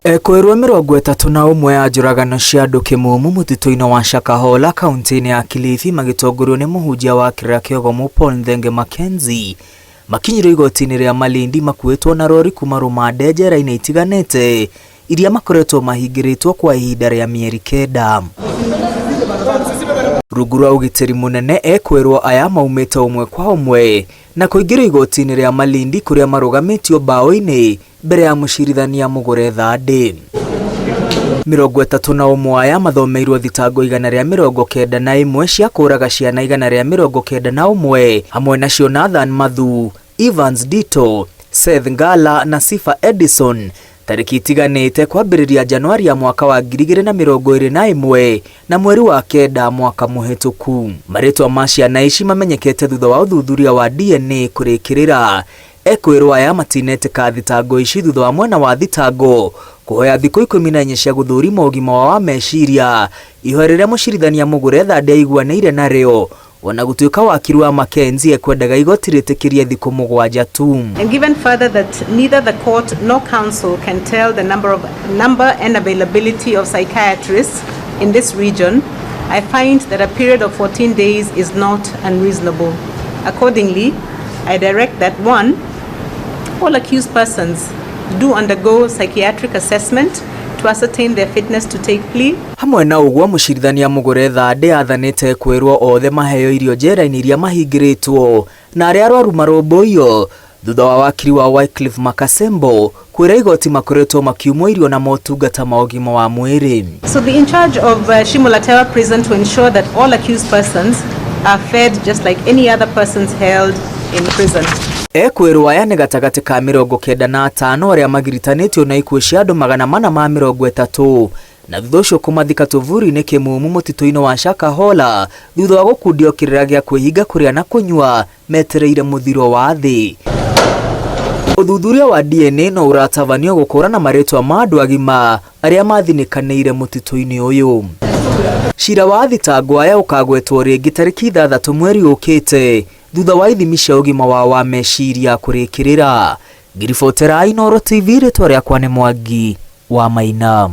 Ekũĩrwo 31 ya njũragano cia andũ kĩmumu mũtitũ-inĩ wa Shakahola kaunti-inĩ ya Kilifi magĩtongorio nĩ mũhunjia wa kĩrĩra kĩogomu Paul Nthenge Mackenzie makinyire igoti-inĩ rĩa Malindi makuĩtwo na rori kuma rũmande njera-inĩ itiganĩte iria makoretwo mahingĩrĩtwo kwa ihinda rĩa mĩeri 9. Rungu rwa ũgitĩri mũnene ekwĩrwo aya maumĩte ũmwe kwa ũmwe na kũingĩrio igoti-inĩ rĩa Malindi kũrĩa marũgamĩtio mbaũ-inĩ mbere ya mũcirithania Mũgũre Thandĩ. 31 aya mathomeirwo thitango 191 cia kũraga ciana 191 hamwe nacio Nathan Mathu, Evans Dito, Seth Ngala na Sifa Edison tarĩki itiganĩte kwambĩrĩria Januari ya mwaka wa 2021 na mweri wa 9 mwaka mũhĩtũku. Marĩtwa ma ciana ici mamenyekete thutha wa ũthuthuria wa DNA kũrĩkĩrĩra. Ekwĩrwo aya matinetĩka thitango ici thutha wa mwena wa thitango kũhoya thikũ 14 cia gũthũrima ũgima wao wa meciria, ihoya rĩrĩa mũcirithania Mũgũre Thandĩ aiguanĩire narĩo ona gũtuĩka wakiri wa Mackenzie ekwendaga igoti rĩtĩkĩrie thikũ 7 tu. And given further that neither the court nor counsel can tell the number and availability of psychiatrists in this region, I find that a period of 14 days is not unreasonable. Accordingly, I direct that 1, all accused persons do undergo psychiatric assessment to ascertain their fitness to take plea. Hamwe na ũguo mũcirithania Mũgũre Thandĩ athanĩte kwĩrwo othe maheo irio njera-inĩ iria mahingĩrĩtwo na arĩa arwaru marũmbũiyo thutha wa wakiri wa Wycliffe Makasembo kwĩra igoti makoretwo makiumwo irio na motungata ma ũgima wa mwĩrĩ. So the in charge of Shimo La Tewa prison to ensure that all accused persons are fed just like any other persons held in prison. Ekwĩrwo aya nĩ gatagatĩ ka 95 arĩa magiritanĩtio na ikuũ cia andũ 430 na thutha ũcio kũmathika tũburi-inĩ kĩmumu mũtitũ-inĩ wa Shakahola thutha wa gũkundio kĩrĩra gĩa kwĩhinga kũrĩa na kũnyua metereire mũthiro wa thĩ. Ũthuthuria wa DNA no ũratabanio gũkũrana marĩtwa ma andũ agima arĩa mathinĩkanĩire mũtitũ-inĩ ũyũ. Cira wa thitango aya ũkagwetwo rĩngĩ tarĩki 6 mweri ũkĩte thutha wa ithimi cia ũgima wao wa meciria kũrĩkĩrĩra. Ngiribotera Inooro TV, rĩtwa rĩakwa nĩ Mwangi wa Maina.